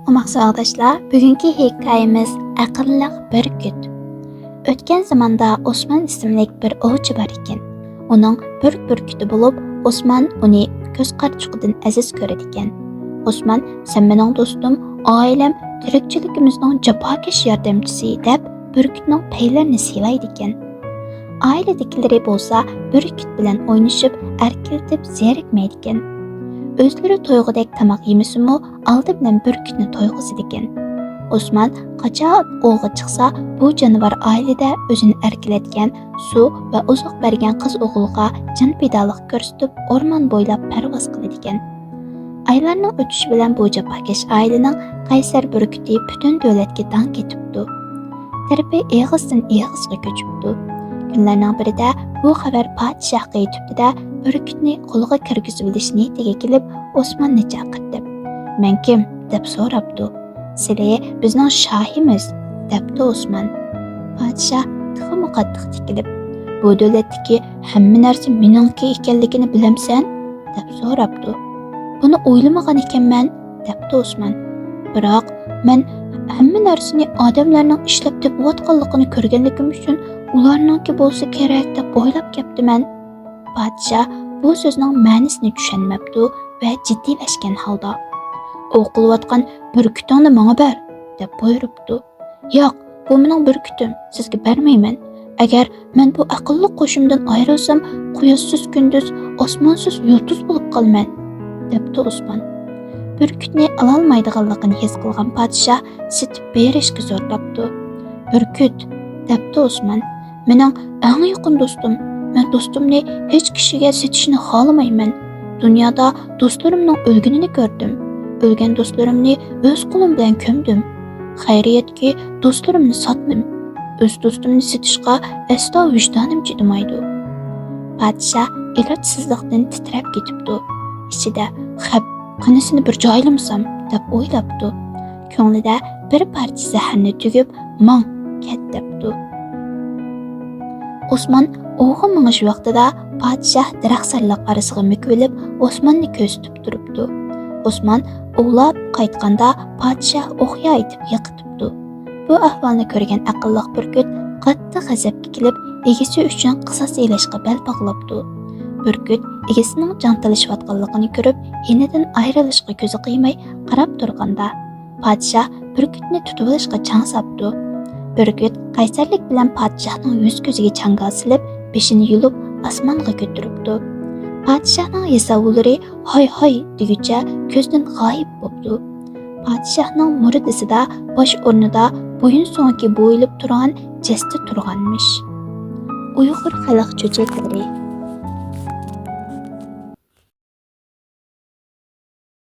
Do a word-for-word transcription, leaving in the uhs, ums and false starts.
ئوماق ساۋاقداشلار، بۈگۈنكى ھېكايىمىز ئەقىللىق بۈركۈت. ئۆتكەن زاماندا ئوسمان ئىسىملىك بىر ئوۋچى بار ئىكەن. ئۇنىڭ بىر بۈركۈتى بولۇپ، ئوسمان ئۇنى كۆز قارىچۇقىدىن ئەزىز كۆرىدىكەن. ئوسمان، «سەن مېنىڭ دوستۇم، ئائىلەم، تىرىكچىلىكىمىزنىڭ جاپاكەش ياردەمچىسى» دەپ، بۈركۈتنىڭ پەيلىرىنى سىلايدىكەن. ئائىلىدىكىلىرى بولسا بۈركۈت بىلەن ئوينىشىپ، ئەركىلىتىپ زېرىكمەيدىكەن. ئۆزلىرى تويغۇدەك تاماق يېمىسىمۇ، ئالدى بىلەن بۈركۈتنى تويغۇزىدىكەن. ئوسمان قاچان ئوۋغا چىقسا، بۇ جانىۋار ئائىلىدە ئۆزىنى ئەركىلەتكەن، سۇ ۋە ئوزۇق بەرگەن قىز ئوغۇلغا جان پىدالىق كۆرسىتىپ، ئورمان بويلاپ پەرۋاز قىلىدىكەن. ئايلارنىڭ ئۆتۈشى بىلەن بۇ جاپاكەش ئائىلىنىڭ قەيسەر بۈركۈتى پۈتۈن دۆلەتكە داڭ كېتىپتۇ. تېرىپى ئېغىزدىن ئېغىزغا كۆچۈپتۇ. كۈنلەرنىڭ بىرىدە بۇ خەۋەر پادىشاھقا يېتىپتۇ-دە، بۈركۈتنى قولىغا كىرگۈزۈۋېلىش نىيىتىگە كېلىپ، ئوسماننى چاقىرتىپ، «مەن كىم؟» دەپ سوراپتۇ. «سىلى بىزنىڭ شاھىمىز» دەپتۇ ئوسمان. پادىشاھ تېخىمۇ قاتتىق تىكىلىپ، «بۇ دۆلەتتىكى ھەممە نەرسە مېنىڭكى ئىكەنلىكىنى بىلەمسەن؟» دەپ سوراپتۇ. «بۇنى ئويلىمىغان ئىكەنمەن» دەپتۇ ئوسمان. «بىراق، مەن ھەممە نەرسىنى ئادەملەرنىڭ ئىشلەپ تېپىۋاتقانلىقىنى كۆرگەنلىكىم ئۈچۈن، ئۇلارنىڭكى بولسا كېرەك دەپ ئويلاپ كەپتىمەن.» پادىشاھ بۇ سۆزنىڭ مەنىسىنى چۈشەنمەپتۇ ۋە جىددىيلەشكەن ھالدا، «ئوۋ قىلىۋاتقان بۈركۈتۈڭنى ماڭا بەر» دەپ بۇيرۇپتۇ. «ياق، بۇ مېنىڭ بۈركۈتۈم، سىزگە بەرمەيمەن. ئەگەر مەن بۇ ئەقىللىق قوشۇمدىن ئايرىلسام، قۇياشسىز كۈندۈز، ئاسمانسىز يۇلتۇز بولۇپ قالىمەن» دەپتۇ ئوسمان. بۈركۈتنى ئالالمايدىغانلىقىنى ھېس قىلغان پادىشاھ سېتىپ بېرىشكە زورلاپتۇ. «بۈركۈت» دەپتۇ ئوسمان، «مېنىڭ ئەڭ يېقىن دوستۇم. مەن دوستۇمنى ھېچ كىشىگە سېتىشنى خالىمايمەن. دۇنيادا دوستلىرىمنىڭ ئۆلگىنىنى كۆردۈم. ئۆلگەن دوستلىرىمنى ئۆز قولۇم بىلەن كۆمدۈم. خەيرىيەتكى، دوستلىرىمنى ساتمىدىم. ئۆز دوستۇمنى سېتىشقا ئەسلا ۋىجدانىم چىدىمايدۇ.» پادىشاھ ئىلاجسىزلىقتىن تىترەپ كېتىپتۇ. ئىچىدە، «خەپ، قېنى سېنى بىر جايلىمىسام» دەپ ئويلاپتۇ. كۆڭلىدە بىر پارچە زەھەرنى تۈگۈپ، «ماڭ، كەت» دەپتۇ. ئوسمان ئوۋغا مېڭىش ۋاقتىدا پادىشاھ دەرەخسارلىق ئارىسىغا مۆكۈۋېلىپ، ئوسماننى كۆزىتىپ تۇرۇپتۇ. ئوسمان ئوۋلاپ قايتقاندا، پادىشاھ ئوقيا ئېتىپ يىقىتىپتۇ. بۇ ئەھۋالنى كۆرگەن ئەقىللىق بۈركۈت قاتتىق غەزەپكە كېلىپ، ئىگىسى ئۈچۈن قىساس ئېلىشقا بەل باغلاپتۇ. بۈركۈت ئىگىسىنىڭ جان تالىشىۋاتقانلىقىنى كۆرۈپ، يېنىدىن ئايرىلىشقا كۆزى قىيماي قاراپ تۇرغاندا، پادىشاھ بۈركۈتنى تۇتۇۋېلىشقا چاڭ ساپتۇ. بۈركۈت قەيسەرلىك بىلەن پادىشاھنىڭ يۈز-كۆزىگە چاڭگال سېلىپ، بېشىنى يۇلۇپ، ئاسمانغا كۆتۈرۈپتۇ. پادىشاھنىڭ ياساۋۇللىرى «ھاي، ھاي» دېگۈچە كۆزدىن غايىب بوپتۇ. پادىشاھنىڭ مۇردىسىدا باش ئورنىدا بويۇن سۆڭىكى بويىلىپ تۇرغان جەستە تۇرغانمىش. ئۇيغۇر خەلق چۆچەكلىرى.